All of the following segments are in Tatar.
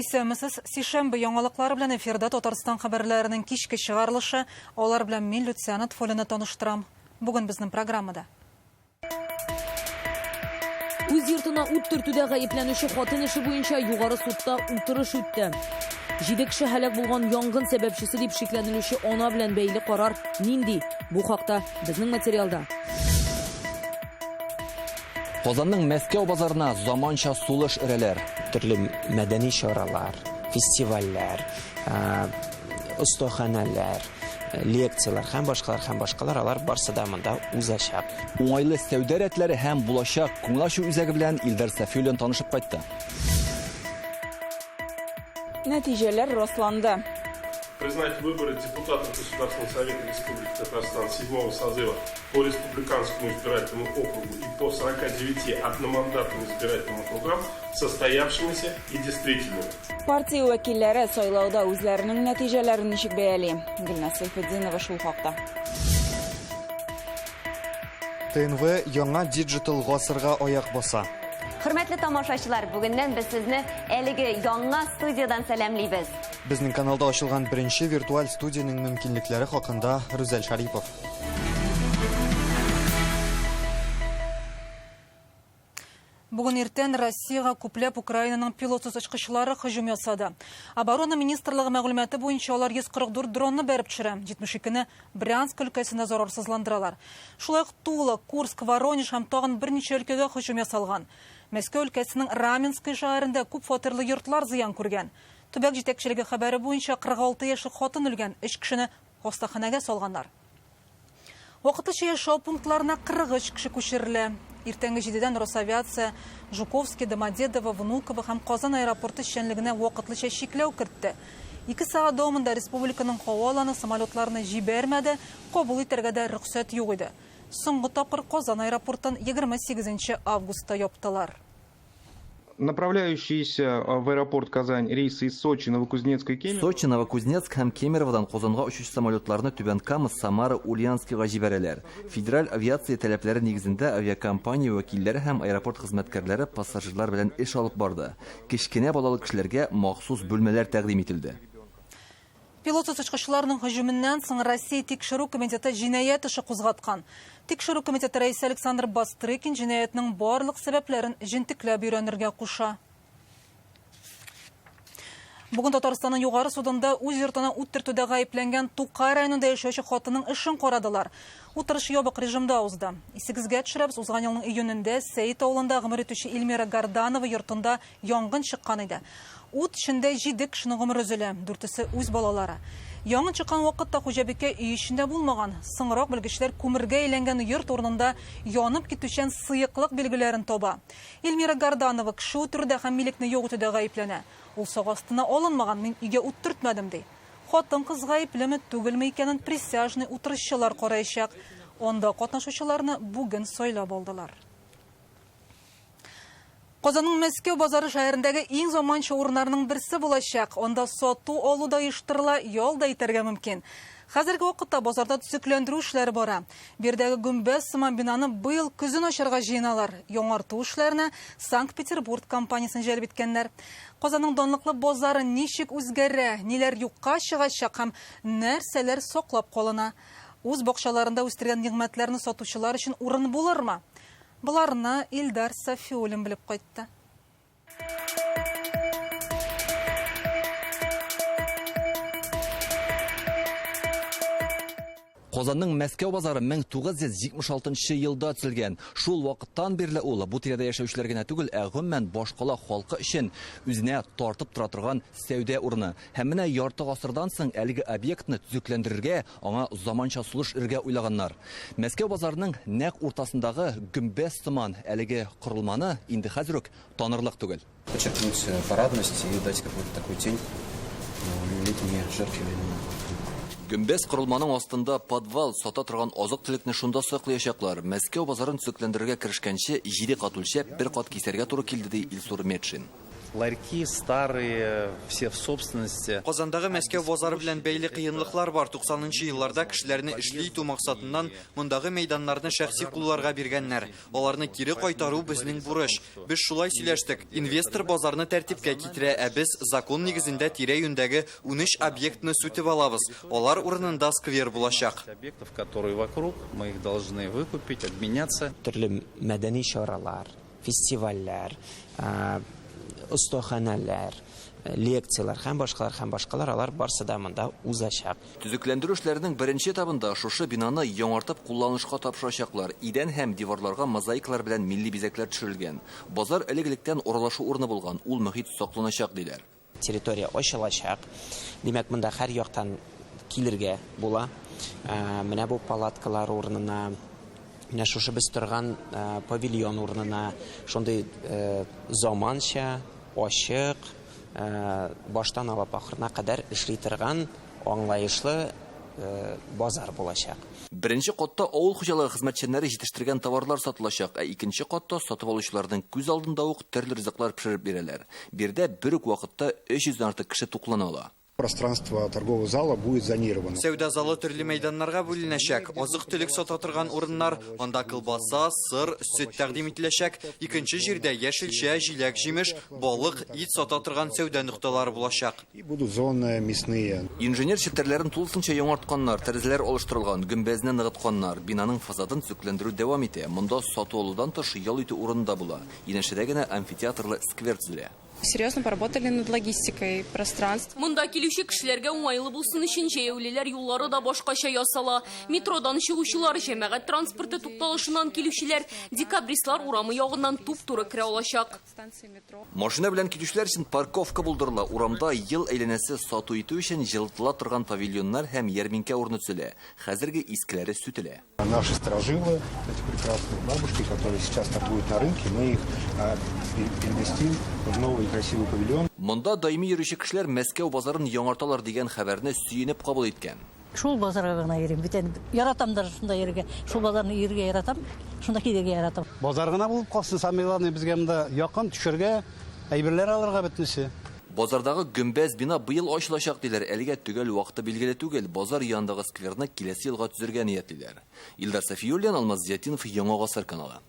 Исәнмесез, сишәмбе яңалыклары белән эфирда Татарстан хәбәрләренең кичке чыгарылышы. Алар белән мин Люциана Тфолина таныштырам. Бүген безнең программада. Үз йортына ут төртүдә гаепләнүче хатын эше буенча Югары судта утырыш үтте. Җиде кеше һәлак булган янгын сәбәпчесе дип шикләнелүче ана белән бәйле карар нинди? Бу хакта безнең материалда. Казанның Мәскәү базарына заманча сулыш өрәләр. Төрле мәдәни чаралар, фестивальләр, остаханәләр, лекцияләр һәм башкалар һәм башкалар алар барсы да монда узачак. Уңайлы сәүдә рәтләре һәм булачак күңел ачу үзәге белән Илдар Сафиуллин танышып кайтты. Нәтиҗәләр расланды. Признать выборы депутатов Государственного совета Республики Татарстан 7 созыва по Республиканскому избирательному округу и по 49 одномандатным избирательным округам состоявшимися и действительными. Партия вәкилләре сайлауда үзләренең нәтиҗәләрен ничек бәяли? Гөлназ Сәйфетдинова шул хакта. ТНВ яңа диджитал гасырга аяк баса. Хөрмәтле тамашачылар, бүгеннән без сезне әлеге яңа студиядән сәламлибез. Безнең каналда ачылган беренче виртуаль студиянең мөмкинлекләре хакында Рүзәл Шарипов. Бүген иртән Россиягә күпләп Украинаның пилотсыз очкычлары һөҗүм ясады. Оборона министрлыгы мәгълүматы буенча алар 144 дронны бәреп төшерә, 72-не Брянск өлкәсендә зарарсызландыралар. Шулай ук Тула, Курск, Воронеж һәм тагын берничә өлкәгә һөҗүм ясалган. Мәскәү өлкәсенең Раменский шәһәрендә күп фатирлы йортлар зыян күргән. Төбәк җитәкчелеге хәбәре буенча 46 яшьлек хатын үлгән, өч кешене хастаханәгә салганнар. Вакытлыча яшәү пунктларына 43 кеше күчерелә. Иртәнге җидедән Росавиация Жуковский, Домодедово, Внуково һәм Казан аэропорты эшчәнлегенә вакытлыча чикләү кертте. Ике сәгать дәвамында республиканың һава аланы самолетларны җибәрмәде, кабул итәргә дә рөхсәт юк иде. Соңгы тапкыр Казан аэропортын 28 августта яптылар. Направляющиеся в аэропорт Казань рейсы из Сочи, Новокузнецка и Кемерово. Сочи, Новокузнецк һәм Кемероводан Казанга очучы самолетларны Түбән Кама, Самара, Ульяновскига җибәрәләр. Федераль авиация таләпләре нигезендә авиакомпания вәкилләре һәм аэропорт хезмәткәрләре пассажирлар белән эш алып барды. Кечкенә балалы кешеләргә махсус бүлмәләр тәкъдим ителде. Пилотсыз очкычларның һөҗүменнән соң Россия Тикшерү комитеты җинаять эше кузгаткан. Тикшерү комитеты рәисе Александр Бастрыкин җинаятьнең барлык сәбәпләрен җентекләп өйрәнергә куша. Бүген Татарстанның Югары судында үз йортына ут төртүдә гаепләнгән Тукай районында яшәүче хатынның эшен карадылар. Утырыш ябык режимда узды. Исегезгә төшерәбез, узган елның июнендә Сәет авылында гомер итүче Эльмира Гарданова йортында янгын чыккан иде. Ут эчендә җиде кешенең гомере өзелә, дүртесе үз балалары. Янгын чыккан вакытта хуҗабикә өй эчендә булмаган. Соңрак белгечләр күмергә әйләнгән йорт урынында янып китүчән сыеклык билгеләрен таба. Эльмира Гарданова кеше үтерүдә һәм милекне юк итүдә гаепләнә. Ул сак астына алынмаган, мин өйгә ут төртмәдем, ди. Хатын-кыз гаеплеме, түгелме икәнен присяжный утырышчылар караячак. Анда катнашучыларны бүген сайлап алдылар. Казанның Мәскәү базары шәһәрендәге иң заманча урыннарның берсе булачак. Анда сату-алу да оештырыла, ял да итәргә мөмкин. Хәзерге вакытта базарда төзекләндерү эшләре бара. Биредәге гөмбәз сыман бинаны быел көзен ачарга җыеналар. Яңарту эшләренә Санкт-Петербург компаниясен җәлеп иткәннәр. Казанның данлыклы базары ничек үзгәрә, ниләр юкка чыгачак һәм нәрсәләр саклап калына? Үз бакчаларында үстергән нигъмәтләрне сатучылар өчен урын булырмы? Боларны Илдар Сафиуллин белеп кайтты. Казанның Мәскәү базары 1976 елда төзелгән. Шул вакыттан бирле ул бу тирәдә яшәүчеләр генә түгел, ә гомумән башкала халкы өчен үзенә тартып тора торган сәүдә урыны. Һәм менә ярты гасырдан соң әлеге объектны төзекләндерергә, аңа заманча сулыш өрергә уйлаганнар. Мәскәү базарының нәкъ уртасындагы гөмбәз сыман әлеге корылманы инде хәзер үк танырлык түгел. Подчеркнуть парадность и дать какую-то такую тень летние жаркие времена. Гөмбәз корылманың астында подвал, сата торган азык-төлекне шунда саклаячаклар. Мәскәү базарын төзекләндерергә керешкәнче 7 кат үлчәп, бер кат кисәргә туры килде, ди Илсур Метшин. Ларьки старые, все в собственности. Казандагы Мәскәү базары белән бәйле кыенлыклар бар. 90 нчы елларда кешеләрне эшле итү максатыннан мондагы мәйданнарны шәхси кулларга биргәннәр. Аларны кире кайтару безнең бурыч. Без шулай сөйләштек. Инвестор базарны тәртипкә китерә, ә без закон нигезендә тирә-юньдәге 13 объектны сүтеп алабыз. Алар урынында сквер булачак. Объектов, которые вокруг, мы их должны выкупить, обменяться. Төрле мәдәни чаралар, фестивальләр, остаханәләр, лекцияләр һәм башкалар һәм башкалар алар барсы да монда узачак. Төзекләндерү эшләренең беренче этабында шушы бинаны яңартып кулланышка тапшырачаклар. Идән һәм диварларга мозаикалар белән милли бизәкләр төшерелгән. Базар элек-электән аралашу урыны булган, ул мохит сакланачак, диләр. Территория ачылачак. Димәк, монда һәр яктан килергә була. Менә бу палаткалар урынына, менә шушы без торган павильон урынына шундый заманча, ачык, баштан алып ахырына кадәр эшли торган аңлаешлы базар булачак. Беренче катта авыл хуҗалыгы хезмәтчәннәре җитештергән товарлар сатылачак, ә икенче катта сатып алучыларның күз алдында ук төрле ризыклар пешереп бирәләр. Биредә бер үк вакытта 300 дән артык кеше туклана ала. Пространство торгового зала будет зонировано. Сәүдә залы төрле мәйданнарга бүленәчәк. Азык-төлек сата торган урыннар, анда колбаса, сыр, сөт тәкъдим ителәчәк. Икенче җирдә яшелчә, җиләк-җимеш, балык, ит сата торган сәүдә нокталары булачак. И будут зоны мясные. Инженер челтәрләрен тулысынча яңартканнар, тәрәзәләр алыштырылган, гөмбәзне ныгытканнар. Бинаның фасадын төзекләндерү дәвам итә. Монда сату-алудан тыш ял итү урыны да була. Янәшәдә генә амфитеатрлы сквер төзелә. Серьезно поработали над логистикой пространства. Монда килүче кешеләргә уңайлы булсын өчен җәяүлеләр юллары да башкача ясала. Метродан чыгучылар, җәмәгать транспорты тукталышыннан килүчеләр Декабристлар урамы ягыннан туп-туры керә алачак. Машина белән килүчеләр өчен парковка булдырыла. Урамда ел әйләнәсе сату итү өчен җылытыла торган павильоннар һәм ярминкә урыны төзелә. Хәзерге искеләре сүтелә. Наши старожилы, эти прекрасные бабушки, которые сейчас торгуют на рынке, мы их переместим в новый красивый павильон. Монда даими йөрүче кешеләр Мәскәү базарын яңарталар дигән хәбәрне сөенеп кабул иткән. Шул базарга гына йөрим. Бүтән яратам даже шунда йөрергә. Шул базарны йөрергә яратам, шунда килергә яратам. Базар гына булып калсын, самое главное, безгә монда якын төшергә, әйберләр алырга бөтенесе. Базардагы гөмбәз бина быел ачылачак диләр. Әлегә төгәл вакыты билгеле түгел. Базар янындагы скверны киләсе елга төзергә ниятлиләр. Илдар Сафиуллин, Алмаз Зиятдинов, Яңа Гасыр каналы.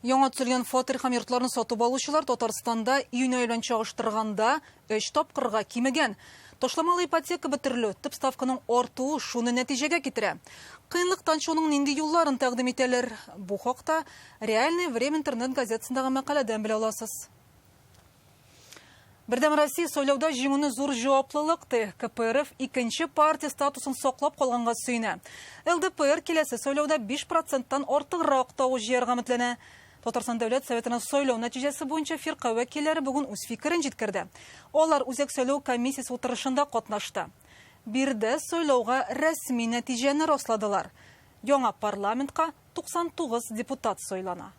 Яңа төзелгән фатир һәм йортларны сатып алучылар Татарстанда июнь ае белән чагыштырганда 3 тапкырга кимегән. Ташламалы ипотека бетерелү, төп ставканың артуы шуны нәтиҗәгә китерә. Кыенлыктан чыгуның нинди юлларын тәкъдим итәләр? Бу хакта Реальное время интернет газетасындагы мәкаләдән белә аласыз. Бердәм Россия сайлауда җиңүне зур җаваплылык ди. КПРФ икенче партия статусын саклап калганга сөенә. ЛДПР киләсе сайлауда 5 проценттан артыграк тавыш җыярга өметләнә. Татарстан Дәүләт Советына сайлау нәтиҗәсе буенча фирка вәкилләре бүген үз фикерен җиткерде. Алар Үзәк сайлау комиссиясе утырышында катнашты. Биредә сайлауга рәсми нәтиҗәне расладылар. Яңа парламентка 99 депутат сайлана.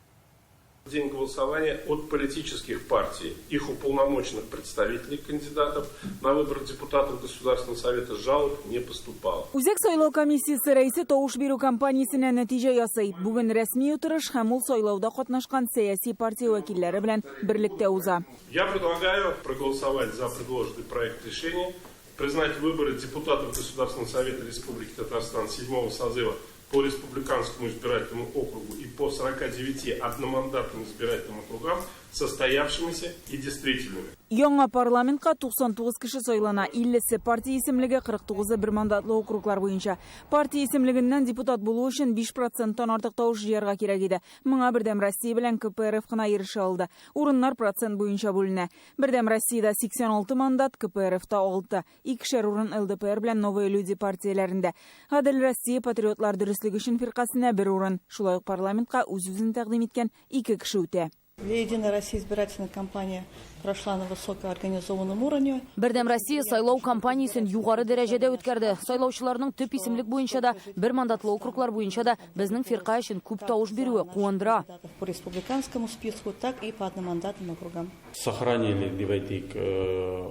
День голосования от политических партий, их уполномоченных представителей кандидатов на выборы депутатов Государственного совета жалоб не поступало. Үзәк сайлау комиссиясе рәисе тавыш бирү кампаниясенә нәтиҗә ясый. Бүген рәсми утырыш һәм ул сайлауда катнашкан сәяси партия вәкилләре белән берлектә уза. Я предлагаю проголосовать за предложенный проект решения, признать выборы депутатов Государственного совета Республики Татарстан 7 созыва по республиканскому избирательному округу и по 49 одномандатным избирательным округам состоявшимися и действительными. Яңа парламентка 99 кеше сайлана. 50-се партия исемлеге, 49-ы бер мандатлы округлар буенча. Партия исемлегеннән депутат булу өчен 5 проценттан артык тавыш җыярга кирәк иде. Моңа Бердәм Россия белән КПРФ кына ирешә алды. Урыннар процент буенча бүленә. Бердәм Россиядә 86 мандат, КПРФта 6. Икешәр урын ЛДПР белән Новые люди партияләрендә. Гадел Россия патриотлар дөреслек өчен фиркасенә бер урын. Шулай ук парламентка үз-үзен тәкъдим иткән 2 кеше үтә. Для Единой России избирательная кампания прошла на высокоорганизованном уровне. Бердәм Россия сайлау кампаниясен югары дәрәҗәдә үткәрде. Сайлаучыларның төп исемлек буенча да, бер мандатлы округлар буенча да безнең фирка өчен күп тавыш бирүе куандыра. По республиканскому списку, так и по одномандатным округам. Сохранили, дип әйтик,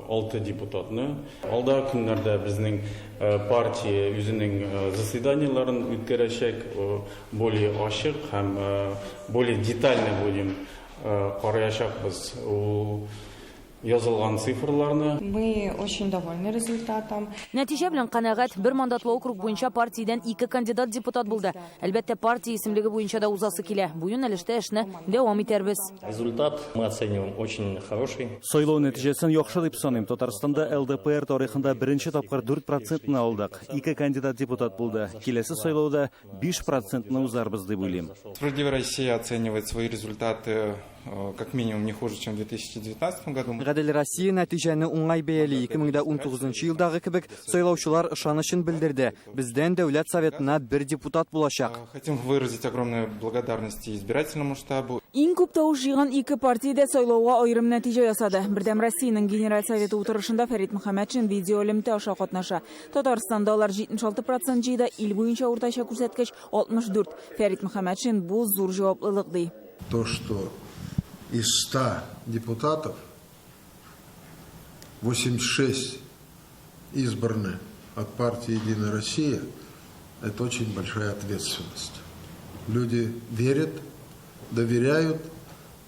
6 депутатны. Алда көннәрдә безнең партия үзенең заседаниеләрен үткәрәчәк, более ачык һәм более детально будем Караячакбыз ул язылган цифрларны. Мы очень довольны результатом. Нәтиҗә белән канәгать. Бер мандатлы округ буенча партиядән ике кандидат депутат булды. Әлбәттә, партия исемлеге буенча да узасы килә. Бу юнәлештә эшне дәвам итәрбез. Результат мы оцениваем очень хороший. Сайлау нәтиҗәсен яхшы дип саныйм. Татарстанда ЛДПР тарихында беренче тапкыр 4 процентны алдык. Ике кандидат депутат булды. Киләсе сайлауда 5 процентны узарбыз дип уйлыйм. Справедливая Россия оценивает свои результаты как минимум не хуже, чем в 2019 году. Гадел Россия нәтиҗәне уңай бәяли. 2019 елдагы кебек сайлаучылар ышанычын белдерде. Бездән Дәүләт Советына бер депутат булачак. Хотим выразить огромную благодарность избирательному штабу. Иң күп тавыш җыйган ике партия дә сайлауга аерым нәтиҗә ясады. Бердәм Россиянең Генераль Советы утырышында Фәрит Мөхәммәтшин видеоэлемтә аша катнаша. Татарстанда алар 76% җыйды, ил буенча уртача күрсәткеч 64. Фәрит Мөхәммәтшин бу зур җаваплылык ди. То, что из 100 депутатов 86 избраны от партии «Единая Россия», это очень большая ответственность. Люди верят, доверяют,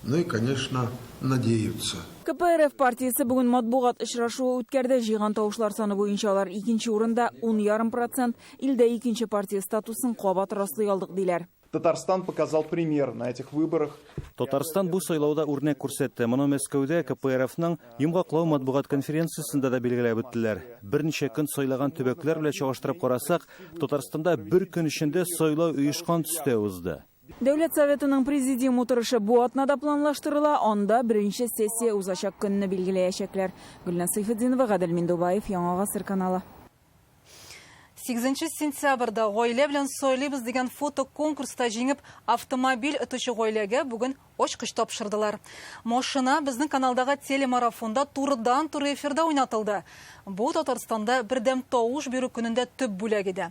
ну и, конечно, надеются. КПРФ партиясе бүген матбугат очрашуы үткәрде. Җыйган тавышлар саны буенча алар икенче урында 10,5%, илдә икенче партия статусын кабат раслый алдык диләр. Татарстан показал пример на этих выборах. Татарстан бу сайлауда үрнәк күрсәтте. Моны Мәскәүдә КПРФның йомгаклау матбугат конференциясендә дә билгеләп үттеләр. Берничә көн сайлаган төбәкләр белән чагыштырып карасак, Татарстанда бер көн эчендә сайлау оешкан төстә узды. Дәүләт Советының президиум утырышы бу атнада планлаштырыла, анда беренче сессия узачак көнне билгеләячәкләр. Гөлназ Сәйфетдинова, Гадел Миндубаев, Яңа Гасыр каналы. 8 сентябрьдә гаилә белән сайлыйбыз дигән фото конкурста җиңеп автомобиль отучы гаиләгә бүген очкыч тапшырдылар. Машина безнең каналдагы телемарафонда турыдан-туры эфирда уйнатылды. Бу Татарстанда бердәм тавыш бирү көнендә төп бүләк иде.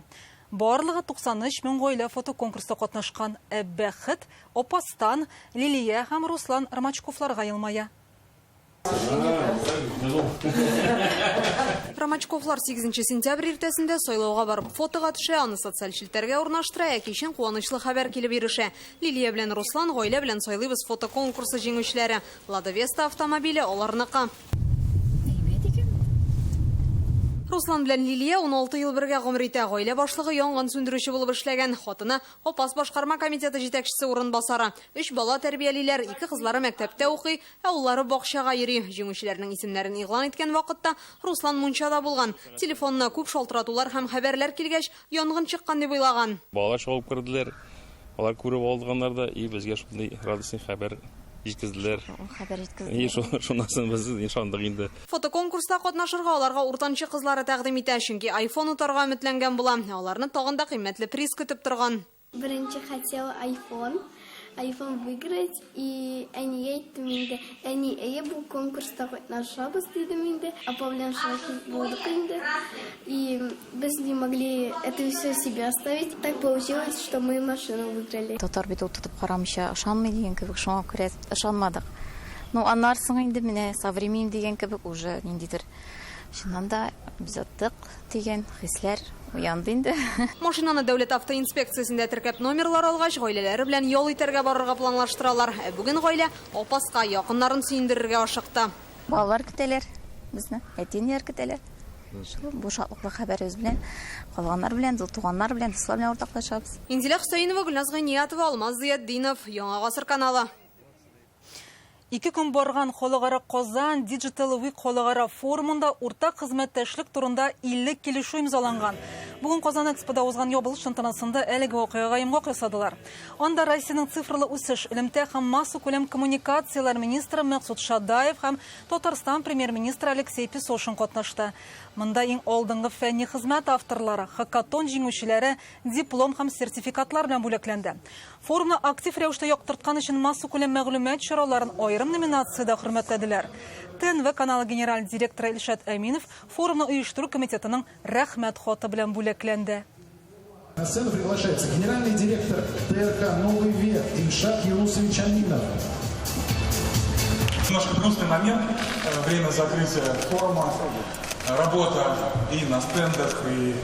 Барлыгы 93 мең гаилә фото конкурста катнашкан. Ә бәхет Апастан, Лилия һәм Руслан Ромачковларга елмая. Ромачковлар 8 сентябрь иртәсендә сайлауга барып фотога төшә, аны социаль челтәргә урнаштыра, ә кичен куанычлы хәбәр килеп ирешә. Лилия белән Руслан гаилә белән сайлыйбыз фото конкурсы җиңүчеләре. Лада Веста автомобиле аларныкы. Руслан белән Лилия 16 ел бергә гомер итә. Гаилә башлыгы янгын сүндерүче булып эшләгән. Хатыны Апас башкарма комитеты җитәкчесе урынбасары. 3 бала тәрбиялиләр, 2 кызлары мәктәптә укый, ә уллары бакчага йөри. Җиңүчеләрнең исемнәрен игълан иткән вакытта Руслан мунчада булган. Телефонына күп шалтыратулар һәм хәбәрләр килгәч, янгын чыккан дип уйлаган. Балалар чыгып керделәр. Алар күреп алганнар да, и безгә шундый радостный хәбәр җиткезделәр. Хәбәр җиткезделәр. Шуннан соң без ышандык инде. Фотоконкурста катнашырга аларга уртанчы кызлары тәкъдим итә, чөнки iPhone отарга өметләнгән була. Аларны тагын да кыйммәтле приз көтеп торган. Беренче хотела iPhone, iPhone выиграть, и әнигә әйттем инде. Әни, әйе, бу конкурста катнашабыз дидем инде. Апа белән шулай булдык инде. И без не могли это все себе оставить. Так получилось, что мы машину выиграли. Татар бит ул тотып карамыйча ышанмый дигән кебек, шуңа күрә ышанмадык. Ну, аннан соң инде менә со временем дигән кебек уже ниндидер чыннан да без оттык дигән хисләр уянды инде. Машинаны дәүләт автоинспекциясендә теркәп номерлар алгач, гаиләләре белән ял итәргә барырга планлаштыралар. Ә бүген гаилә Апаска якыннарын сөендерергә ашыкты. Балалар көтәләр безне, әти-әниләр көтәләр. Шул бу шатлыклы хәбәребез белән, калганнар белән, туганнар белән, дуслар белән уртаклашабыз. Инзилә Хөсәенова, Гөлназ Гыйниятова, Алмаз Зыятдинов, Яңа Гасыр каналы. Ике көн барган Халыкара Казан Digital Week халыкара форумында уртак хезмәттәшлек турында 50 килешү имзаланган. Бүген Казан Экспода узган ябылыш тантанасында әлеге вакыйгага йомгак ясадылар. Анда Россиянең цифрлы үсеш, элемтә һәм массакүләм коммуникацияләр министры Максут Шадаев һәм Татарстан премьер-министры Алексей Песошин катнашты. Монда иң алдынгы фәнни хезмәт авторлары, хакатон җиңүчеләре диплом һәм сертификатлар белән бүләкләнде. Форумны актив рәвештә яктырткан өчен массакүләм мәгълүмат чараларын аерым номинациядә хөрмәтләделәр. ТНВ каналы генераль директоры Илшат Әминов форумны оештыру комитетының рәхмәт хаты белән бүләкләнде. На сцену приглашается генеральный директор ТРК «Новый век» Ильшат Юнусович Аминов. Немножко грустный момент, время закрытия форума, работа и на стендах, и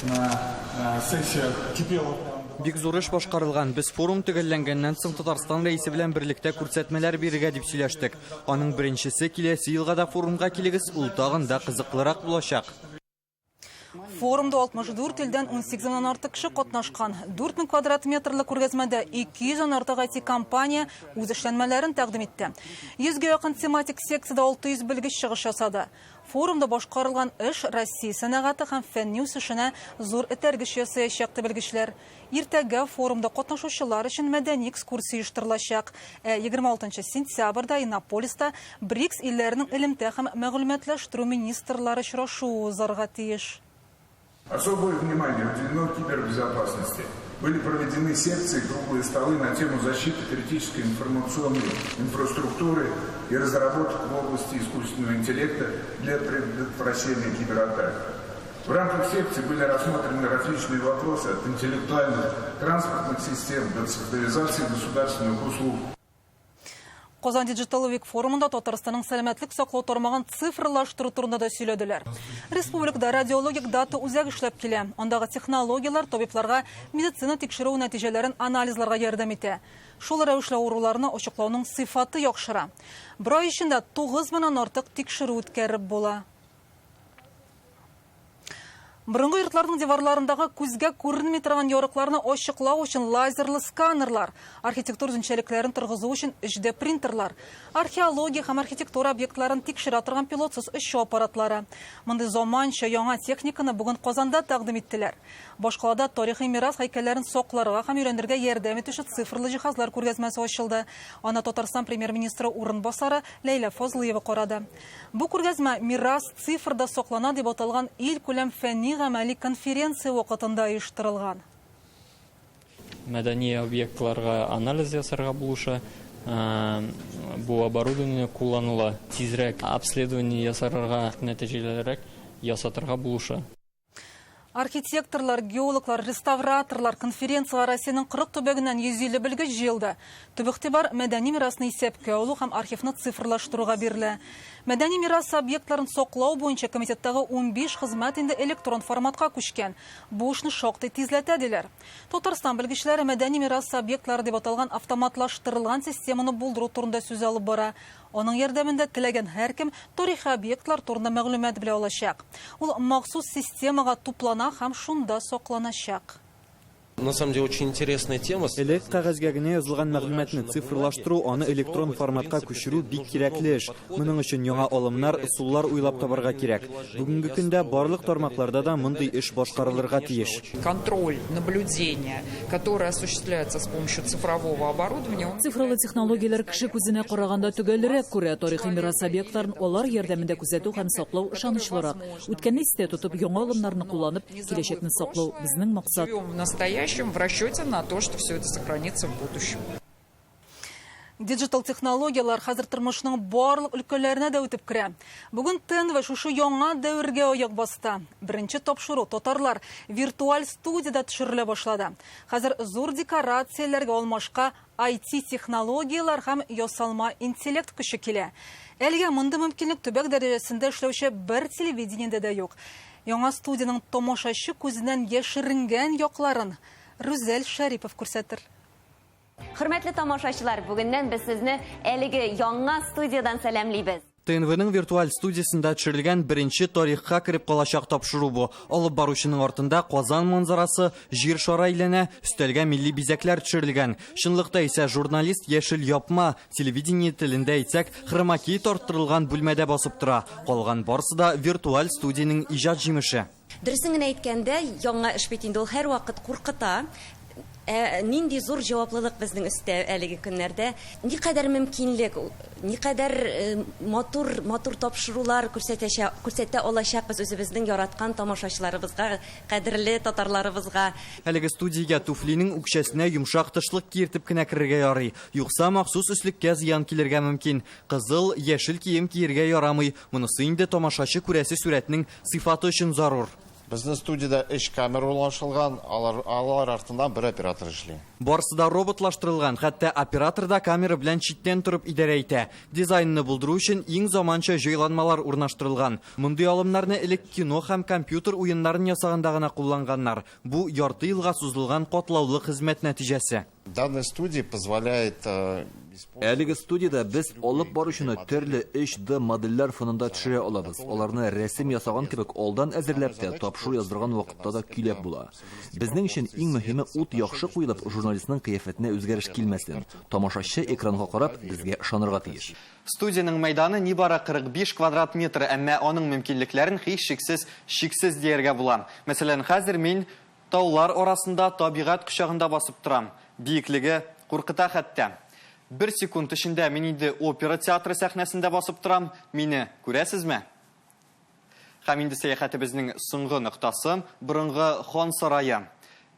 на сессиях кипела. Бик зур эш башкарылган. Без форум төгәлләнгәннән соң Татарстан Рәисе белән берлектә күрсәтмәләр бирергә дип сөйләштек. Аның беренчесе киләсе елга да форумга килегез, ул тагын да кызыклырак булачак. Форумда 64 илдән 18 меңнән артык кеше катнашкан. 4000 квадрат метрлы күргәзмәдә 200 дән артык IT-компания үз эшләнмәләрен тәкъдим итте. 100 гә якын тематик секциядә 600 белгеч чыгыш ясады. Форумда башкарылган эш Россия сәнәгате һәм фәнни үсешенә зур этәргеч ясаячак, ди белгечләр. Иртәгә форумда катнашучылар өчен мәдәни экскурсия оештырылачак. Ә 26 сентябрьдә Иннополиста БРИКС илләренең элемтә һәм мәгълүматлаштыру министрлары очрашуы узарга тиеш. Особое внимание уделено кибербезопасности. Были проведены секции, круглые столы на тему защиты критической информационной инфраструктуры и разработок в области искусственного интеллекта для предотвращения кибератак. В рамках секции были рассмотрены различные вопросы от интеллектуальных транспортных систем до цифровизации государственных услуг. Казан Digital Week форумында Татарстанның сәламәтлек саклау тармагын цифрлаштыру турында да сөйләделәр. Республикада радиологик дата үзәк эшләп килә. Андагы технологияләр табибларга медицина тикшерү нәтиҗәләрен анализларга ярдәм итә. Шул рәвешле авыруларны ачыклауның сыйфаты яхшыра. Бер ай эчендә 9 меңнән артык тикшерү үткәреп була. Борынгы йортларның диварларындагы күзгә күренми торган ярыкларны ачыклау өчен лазерлы сканерлар, архитектура үзенчәлекләрен торгызу өчен 3D принтерлар, археология һәм архитектура объектларын тикшерә торган пилотсыз очу аппаратлары. Мондый заманча яңа техниканы бүген Казанда тәкъдим иттеләр. Башкалада тарихи мирас һәйкәлләрен сакларга һәм өйрәнергә ярдәм итүче цифрлы җиһазлар күргәзмәсе ачылды. Аны Татарстан премьер-министры урынбасары Ләйлә Фазлыева карады. Бу күргәзмә мирас цифрда саклана дип аталган илкүләм фәнни гамәли конференция вакытында оештырылган. Мәдәни объектларга анализ ясарга булыша. Бу оборудование кулланыла. Тизрәк обследование ясарга, нәтиҗәлерәк ясатырга булыша. Архитекторлар, геологлар, реставраторлар конференциягә Россиянең 40 төбәгеннән 150 белгеч җыелды. Төп игътибар мәдәни мирасны исәпкә алу һәм архивны цифрлаштыруга бирелә. Мәдәни мирас объектларын саклау буенча комитеттагы 15 хезмәт инде электрон форматка күчкән. Бу эшне шактый тизләтә, диләр. Татарстан белгечләре мәдәни мирас объектлары дип аталган автоматлаштырылган системаны булдыру турында сүз алып бара. Аның ярдәмендә теләгән һәркем тарихи объектлар турында мәгълүмат белә алачак. Ул махсус системага туплана һәм шунда сакланачак. На самом деле очень интересная тема. Элек кәгазьгә генә язылган мәгълүматны цифрлаштыру, аны электрон форматка күчерү бик кирәкле эш. Моның өчен яңа алымнар, ысуллар уйлап табарга кирәк. Бүгенге көндә барлык тармакларда да мондый эш башкарылырга тиеш. Контроль, наблюдение, которое осуществляется с помощью цифрового оборудования. Цифрлы технологияләр кеше күзенә караганда төгәлрәк күрә. Тарихи мирас объектларын алар ярдәмендә күзәтү һәм саклау ышанычлырак. Үткәнне истә тотып, яңа алымнарны кулланып, киләчәкне саклау безнең максат. Живем в настоящем, в расчете на то, что все это сохранится в будущем. Диджитал технологияләр хәзер тормышның барлык өлкәләренә дә үтеп керә. Бүген ТНВ шушы яңа дәвергә аяк басты. Беренче тапшыру татарлар виртуаль студияда төшерелә башлады. Хәзер зур декорацияләргә алмашка IT технологияләр һәм ясалма интеллект көче килә. Әлегә мондый мөмкинлек төбәк дәрәҗәсендә эшләүче бер телевидениедә дә юк. Яңа студиянең тамашачы күзеннән яшеренгән якларын Рүзәл Шәрипов күрсәтер. Хөрмәтле тамашачылар, бүгеннән без сезне әлеге яңа студиядан сәламлибез. ТНВның виртуаль студиясендә төшерелгән беренче тарихка кереп калачак тапшыру бу. Алып баручының артында Казан манзарасы, җир шары әйләнә, өстәлгә милли бизәкләр төшерелгән. Чынлыкта исә журналист яшел япма, телевидение телендә әйтсәк, хромакей тарттырылган бүлмәдә басып тора. Калган барысы да виртуаль студиянең иҗат җимеше. Дөресен генә әйткәндә, яңа эш бит инде ул һәрвакыт куркыта. Нинди зур җаваплылык безнең өстә әлеге көннәрдә. Никадәр мөмкинлек, никадәр матур, матур тапшырулар күрсәтә алачакбыз үзебезнең яраткан тамашачыларыбызга, кадерле татарларыбызга. Әлеге студиягә туфлинең үкчәсенә йомшак тышлык киертеп кенә керергә ярый. Юкса махсус өслеккә зыян килергә мөмкин. Кызыл, яшел кием киергә ярамый. Монысы инде тамашачы күрәсе сурәтнең сыйфаты өчен зарур. Безнең студиядә өч камера урнаштырылган, алар, алар артыннан бер оператор эшли. Барысы да роботлаштырылган, хәтта оператор да камера белән читтән торып идарә итә. Дизайнны булдыру өчен иң заманча җайланмалар урнаштырылган. Мондый алымнарны элек кино һәм компьютер уеннарын ясаганда гына кулланганнар. Бу ярты елга сузылган катлаулы хезмәт нәтиҗәсе. Данная студия позволяет э, Әлеге студиядә без алып баручыны төрле 3D модельләр фонында төшерә алабыз. Аларны рәсем ясаган кебек алдан әзерләп тә, тапшыру яздырган вакытта да көйләп була. Безнең өчен иң мөһиме ут яхшы куелып, журналистның кыяфәтенә үзгәреш килмәсен. Тамашачы экранга карап, безгә ышанырга тиеш. Студиянең мәйданы нибары 45 квадрат метр, әмма аның мөмкинлекләрен һичшиксез чиксез дияргә була. Мәсәлән, хәзер мин таулар арасында табигать кочагында басып торам. Биеклеге куркыта хәтта. Бер секунд эчендә мин инде опера театры сәхнәсендә басып торам. Мине күрәсезме? Һәм инде сәяхәтебезнең соңгы ноктасы борынгы хан сарае.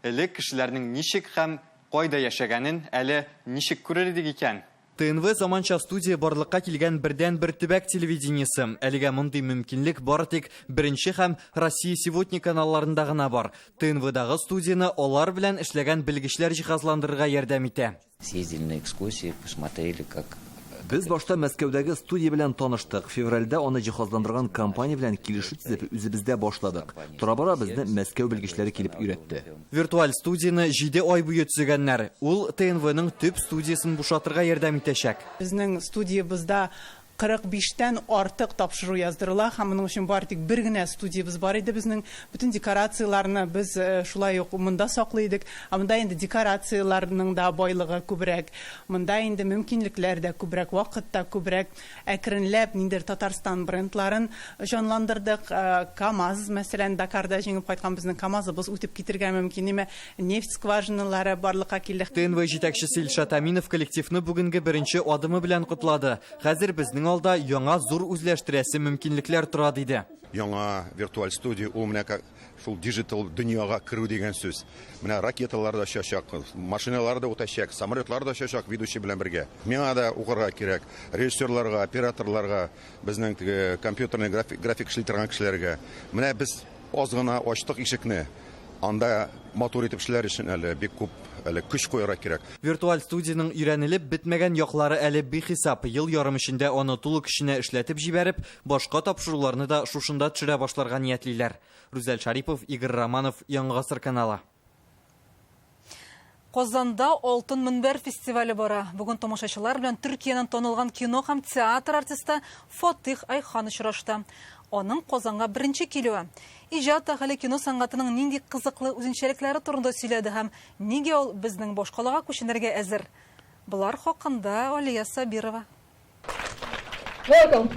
Элек кешеләрнең ничек һәм кайда яшәгәнен әле ничек күрер идек икән? ТНВ заманча студия барлыкка килгән бердәнбер төбәк телевидениесе. Әлегә мондый мөмкинлек бары тик Беренче һәм Россия сегодня каналларында гына бар. ТНВдагы студияне алар белән эшләгән белгечләр җиһазландырырга ярдәм итә. Съездили на экскурсии, посмотрели, как Без башта Мәскәүдәге студия белән таныштык. Февральдә аны җиһазландырган компания белән килешү төзеп, үзебездә башладык. Тора-бара безне Мәскәү белгечләре килеп өйрәтте. Виртуаль студияне җиде ай буе төзегәннәр. Ул ТНВның төп студиясен бушатырга ярдәм итәчәк. Безнең студиябездә 45 тән артык тапшыру яздырыла һәм моның өчен бары тик бер генә студиябез бар иде безнең. Бөтен декорацияләрне без э, шулай ук монда саклый идек. Ә монда инде декорацияләрнең дә байлыгы күбрәк. Монда инде мөмкинлекләр дә күбрәк, вакыт та күбрәк. Әкренләп ниндидер Татарстан брендларын җанландырдык. Э, КАМАЗ, мәсәлән, Дакарда җиңеп кайткан безнең КАМАЗыбыз үтеп китергә мөмкин. Ниме нефть скважиналары барлыкка килде. ТНВ җитәкчесе Илшат Әминов коллективны бүгенге беренче адымы белән котлады. Хәзер безнең алда яңа зур үзләштерәсе мөмкинлекләр тора, диде. Яңа виртуаль студия ул менә шул диджитал дөньяга керү дигән сүз. Менә ракеталар да очачак, машиналар да үтәчәк, самолетлар да очачак ведущий белән бергә. Миңа да укырга кирәк, режиссерларга, операторларга, безнең теге компьютерный график, график эшли торган кешеләргә. Менә без аз гына ачтык ишекне. Анда матур итеп эшләр өчен әле бик күп әле көч куярга кирәк. Виртуаль студиянең өйрәнелеп бетмәгән яклары әле бихисап. Ел ярым эчендә аны тулы көченә эшләтеп җибәреп, башка тапшыруларны да шушында төшерә башларга ниятлиләр. Рүзәл Шарипов, Игорь Романов, Яңа Гасыр каналы. Казанда Алтын мөнбәр фестивале бара. Бүген тамашачылар белән Төркиянең танылган кино һәм театр артисты Фатих Айхан очрашты. Аның Казанга беренче килүе. Иҗат әһеле кино сәнгатенең нинди кызыклы үзенчәлекләре турында сөйләде һәм нигә ул безнең башкалага күченергә әзер. Болар хакында Алия Сабирова. Welcome.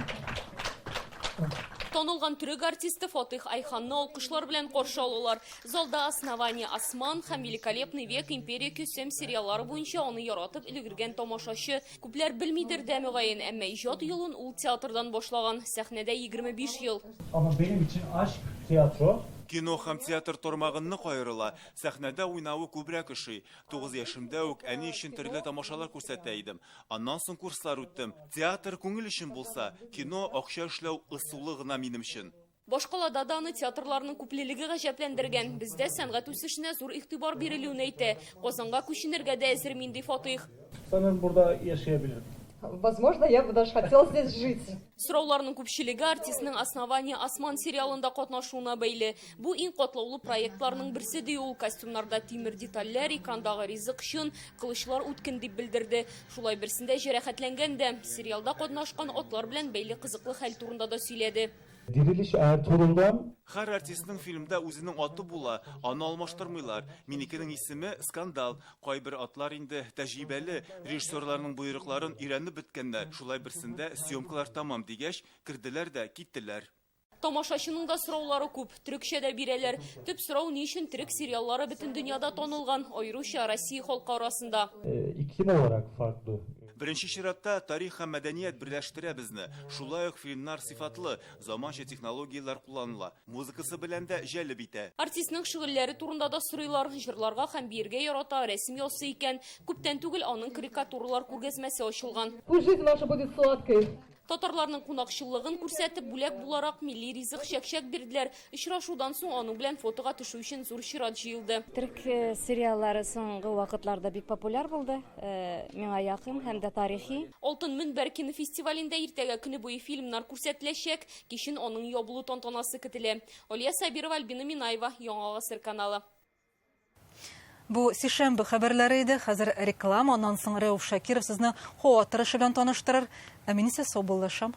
Танылган төрек артисты Фатих Айханны алкышлар белән каршы алалар. Залда Основание Осман һәм Великолепный век Империя Кесем сериаллары буенча аны яратып өлгергән тамашачы. Күпләр белмидер дә мөгаен, әмма иҗат юлын ул театрдан башлаган. Сәхнәдә 25 ел. Ama benim için aşk tiyatro. Кино һәм театр тармагы нык аерыла. Сәхнәдә уйнавы күбрәк ошый. 9 яшемдә үк әни өчен төрле тамашалар күрсәтә идем. Аннан соң курслар үттем. Театр күңел өчен булса, кино акча эшләү ысулы гына минем өчен. Башкалада да аны театрларның күплелеге гаҗәпләндергән. Бездә сәнгать үсешенә зур игътибар бирелүен әйтә. Казанга күченергә дә әзер мин, ди Фатих. Sanırım burada yaşayabilirim. Возможно, я бы даже хотела здесь жить. Сорауларның күпчелеге артистның Основание Осман сериалында катнашуына бәйле. Бу иң катлаулы проектларның берсе ди ул. Костюмнарда тимер детальләр, экрандагы ризык чын, кылычлар үткен дип белдерде. Шулай берсендә җәрәхәтләнгән дә. Сериалда катнашкан атлар белән бәйле кызыклы хәл турында да сөйләде. Diriliş Ertuğrul'dan Һәр артистның фильмда үзенең аты була, аны алмаштырмыйлар. Минекенең исеме Скандал. Кайбер атлар инде тәҗрибәле, режиссерларның боерыкларын өйрәнеп беткәннәр. Шулай берсендә съемкалар тәмам дигәч, керделәр дә киттеләр. Тамашачының да сораулары күп, төрекчә дә бирәләр. Төп сорау ни өчен төрек сериаллары бөтен дөньяда танылган, аеруча Россия халкы арасында. İklim olarak farklı. Беренче чиратта тарих һәм мәдәният берләштерә безне. Шулай ук фильмнар сыйфатлы, заманча технологияләр кулланыла. Музыкасы белән дә җәлеп итә. Артистның шөгыльләре турында да сорыйлар. Җырларга һәм биергә ярата, рәсем ясый икән. Күптән түгел аның карикатуралар күргәзмәсе ачылган. Пусть жизнь ваша будет сладкой. Татарларның кунакчыллыгын күрсәтеп, бүләк буларак милли ризык чәкчәк бирделәр. Очрашудан соң аның белән фотога төшү өчен зур чират җыелды. Төрек сериаллары соңгы вакытларда бик популяр булды. Миңа якын һәм дә тарихи. Алтын мөнбәр кинофестивалендә иртәгә көне буе фильмнар күрсәтеләчәк, кичен аның ябылу тантанасы көтелә. Алия Сабирова, Альбина Минаева, Яңа Гасыр каналы. Бу сишәмбе хәбәрләре иде. Хәзер реклама, аннан соң Рәүф Шакиров сезне һава торышы белән таныштырыр. Ә мин исә саубуллашам.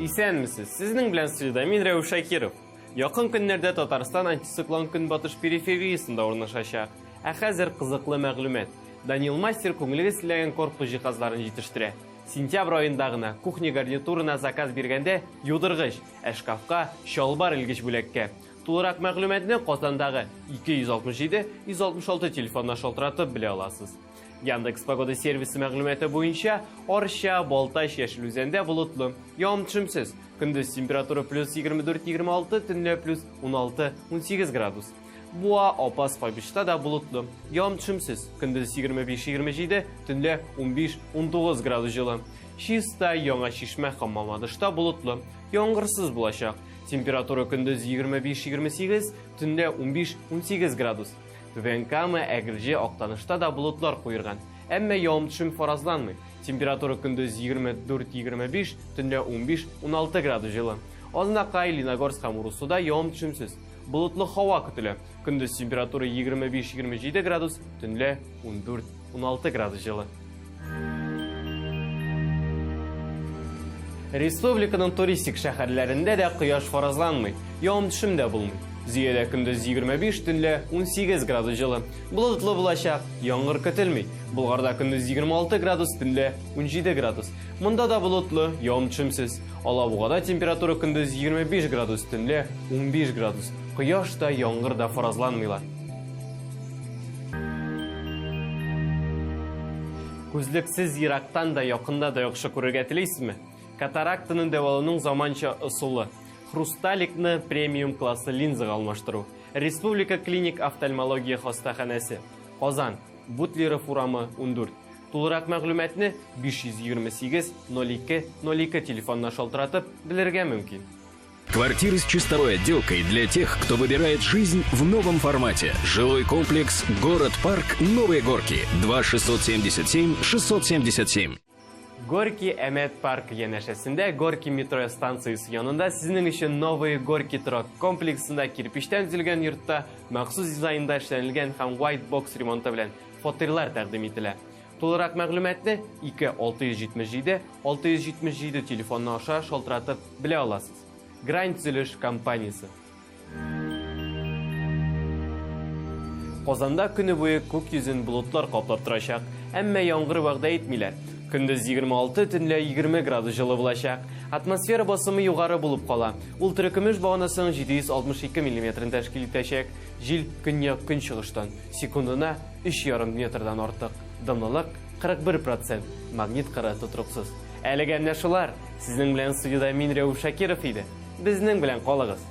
Исәнмесез! Сезнең белән студиядә мин Рәүф Шакиров. Якын көннәрдә Татарстан антициклон көнбатыш перифериясендә урнашачак. Ә хәзер кызыклы мәгълүмат. Данил Мастер күңелегез теләгән корпус җиһазларын җитештерә. Сентябрь аенда гына кухня гарнитурына заказ биргәндә юдыргыч, ә шкафка чалбар элгеч бүләккә. Тулырак мәгълүматны Казандагы 267 166 телефонына шалтыратып белә аласыз. Яндекс Погода сервисы мәгълүматы буенча Арча, Балтач, Яшел Үзәндә болытлы, явым-төшемсез. Көндез температура плюс 24-26, төнлә плюс 16-18 градус. Буа, Апас, Кайбычта да болытлы, явым-төшемсез. Көндез 25-27, төнлә 15-19 градус җылы. Чиста, Яңа Чишмә һәм Мамадышта болытлы, яңгырсыз булачак. Температура көндез 25-28, төнлә 15-18 градус. Түбән Кама, Әгерҗе, Актанышта да болытлар куерган. Әмма явым-төшем фаразланмый. Температура көндез 24-25, төнлә 15-16 градус җылы. Азнакай, Леногорск һәм Урыссуда явым-төшемсез. Болытлы һава көтелә. Көндез температура 25-27 градус, төнлә 14-16 градус җылы. Республиканың туристик шәһәрләрендә дә кояш фаразланмый, явым-төшем дә булмый. Зөядә көндез 25, төнлә 18 градус җылы. Болытлы булачак, яңгыр көтелми. Болгарда көндез 26 градус, төнлә 17 градус. Монда да болытлы, явым-төшемсез. Алабугада температура көндез 25 градус, төнлә 15 градус. Кояш та, яңгыр да фаразланмыйлар. Күзлексез ерактан да, якында да яхшы күрергә телисезме? Катарактаны дәвалауның заманча ысулы хрусталикны премиум классы линзага алмаштыру. Республика клиник офтальмология хастаханәсе. Казан, Бутлеров урамы 14. Тулырак мәгълүматны 528 02 02 телефонына шалтыратып белергә мөмкин. Квартиры с чистовой отделкой для тех, кто выбирает жизнь в новом формате. Жилой комплекс «Город-парк Новые Горки». 2 677 677. Горки Әмәт паркы янәшәсендә Горки метро станциясе янында сезнең өчен Новые Горки торак комплексында кирпичтән төзелгән йортта махсус дизайнда эшләнелгән һәм white box ремонты белән фатирлар тәкъдим ителә. Тулырак мәгълүматны 2 677 677 телефоны аша шалтыратып белә аласыз. Грань төзелеш компаниясе. Казанда көне буе күк йөзен болытлар каплап торачак, әмма яңгыр вәгъдә итмиләр. Көндез 26, төнлә 20 градус җылы булачак. Атмосфера басымы югары булып кала. Ул терекөмеш баганасының 762 миллиметрын тәшкил итәчәк. Җил көньяк-көнчыгыштан, секундына 3,5 метрдан артык. Дымлылык 41%, магнит кыры тотрыксыз. Әлегә менә шулар. Сезнең белән студиядә мин Рәүф Шакиров иде. Безнең белән калыгыз.